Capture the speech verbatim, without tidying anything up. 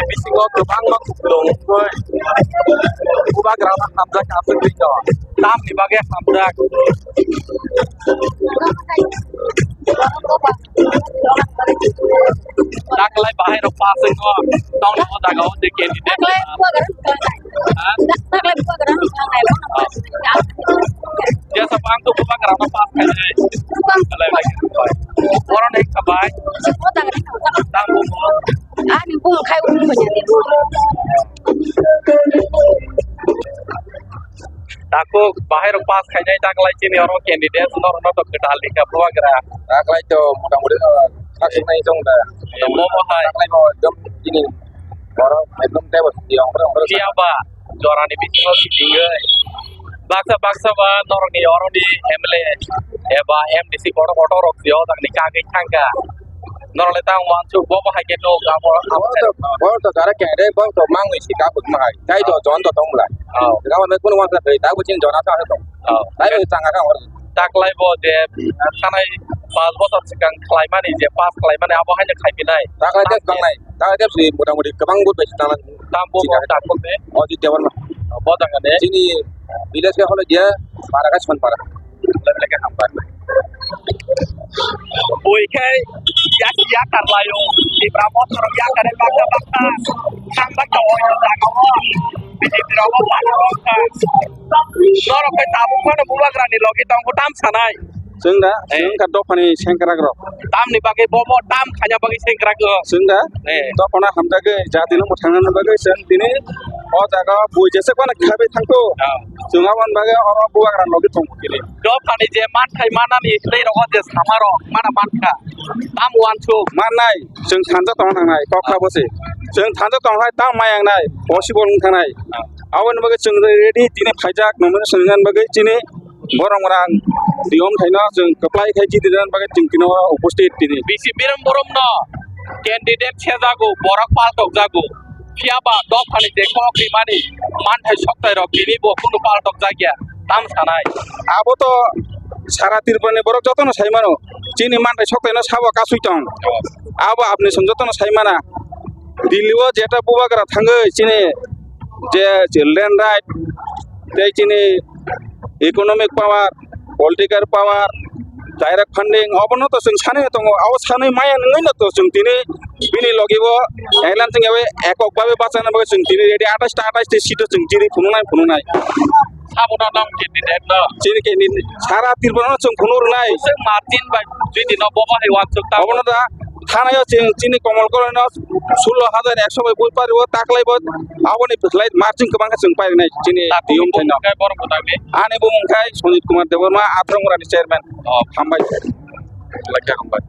Bisingo kwbangma kuplung wngwi bubagrano hamjak aswk wi tong. Tamni bagwi hamjak? Taklai bahai rok pass wngkha. Tongni o jaga o je candidate. Taklai bubagra wngkha. Ha? Taklai bubagra wngkha. Jesa bang tu bubagra no pass khai nai. Taklai lagi. Oro nei khabai. O jaga ni khabai. Tang bumo. Ani bung khai bung khai. Takhuk bahai rok pass khainai taklai chini oro candidate norok no to kwtal ni kha bubagra. Taklai to motamoti, ah, khasuknai chong da. Eh, momo hai. Taklai bo ekdom chini borok ekdom tebo tiyong borok borok. Phiya ba jorani bisingo kitingwi baksa baksa ba norokni oroni M L A eba M D C borok kotor rok tiyok dagni kagwi thangkha. Norok le tang wansuk bo bo hai khe nuk abo abo. Bo to, bo to jara kere bo to mangwi si ka buk mahai. Tai to jon to tong bla. Oh. Ga wame kun wansa kai ta bu chin jona sa tong. Oh. Tai bo changa ka or. Taklai bo je thanai pas bosor sikang khlai mani je pass khlai mani abo hai khe khai pinai. Taklai de kangnai. Taklai de si motamoti kwbang but bai tang. Tam bo bo tak bo de. O ji dewan ma. Bo tak de. Chini village ke holo dia para ka son para. Lebih lagi hambar. Bui khai yak yak karlayo. Di Brahmo sorok yak kare baksa baksa. Sang baksa oyo jaga o. B J P rok o baksa baksa. Norok khai tabuk phano bubagrani logi tongbo tam sanai. Chwng da, eh, chwng kha dophani sengkrak rok. Tamni bagwi bobo tam khaina bagwi sengkrak o. Chwng da, eh, dophano hamjagwi jatino mwthangna bagwi chwng tini o jaga bui jesa kono khabai thangto. Oh. Chwng aboni bagwi oro bubagra logi tongkha kini. Dophani je manthai manani tei rogo je samarok mana mankha. Tam wansuk. Mannai, chwng thanja tongna nangnai, kok kha bosi. Chwng thanja tongnai, tam mayang nai, possible wng thangnai. Aboni bagwi chwng ready tini phaijak, nomination rwna bagwi chini borok rang tiyom thaino chwng kwplai khai chini rwna bagwi chwng tino upsthit tini. Bisi birom boromno candidate sejago, borok paltok jago. Phiya ba dophani je kok rimani manthai soktai rok bini bo kunu paltok jakya tam sanai. Abo to sara Tripura ni borok jotono sai mano. Chini manthai soktai no sabo kasui tong. Abo apni song jotono sai mana. Delhi o jeta bubagra thangwi chini je land right tei chini economic power, political power, direct funding, obono to chwng sanwi tongo. Abo sanwi maya nungwi no to chwng tini bini logi bo alliance wngwi ekok babe bachana bagwi chwng tini ready, atais ta atais ta seat o chwng tini phunuknai phunuknai. Sabo no nang candidate no. Chini candidate sara Tripura no chwng phunuk rwnai. Chwng margin bai jodi no bobo hai wansuk ta. Obono da Thanaio chwng chini Komol Koloi no sulo hajar ekso bai bui pari o taklai bo aboni bwkhlai marching kwbang khe chwng painai chini tiyum thaino. Ani bumung khai Sanjit Kumar Debbarma, Athramungrani chairman. Oh. Hambai. Hambai.